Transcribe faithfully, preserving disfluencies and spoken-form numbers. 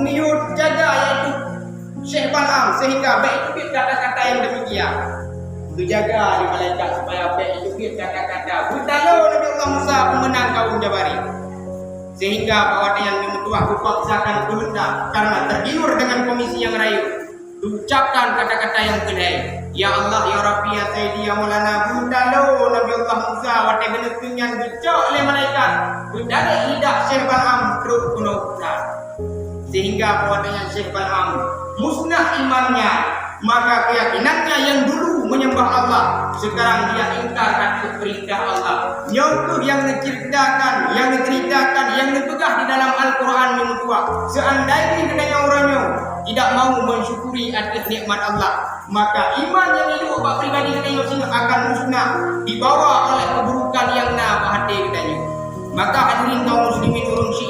Meunyoe jaga, yaitu Syekh Bal'am, sehingga bék teubiet kata-kata nyang demikian. Geujaga lé malaikat supaya bék teubiet kata-kata beutalo Nabi Allah Musa peumeunang kaum Jabarin. Sehingga bahwa nyan meutuah geupaksakan keuheundak karena tergiur dengan komisi nyang rayeuk, geucapkan kata-kata nyang keuhai, "Ya Allah, ya Rabbi, ya Sayyidi, ya Maulana," beutalo Nabi Allah Musa watée geuneuk nyan geucok lé malaikat, geutalek lidah Syekh Bal'am trok keunoe ulat. Sehingga bahwa nyan Syekh Bal'am musnah imannya, maka keyakinannya yang dulu menyembah Allah, sekarang dia ingkar atas perintah Allah. Nyoe kheueh yang neuceritakan, yang neuceritakan, yang neupeugah di dalam Al-Quran nyang meutuah. Seandainya geutanyoe uroe nyoe tidak mau mensyukuri atas nikmat Allah, maka iman nyang hidup bak pribadi geutanyoe singoh akan musnah, dibawa oleh keburukan yang na bak até geutanyoe. Maka hadirin kaum muslimin ureuëng syiek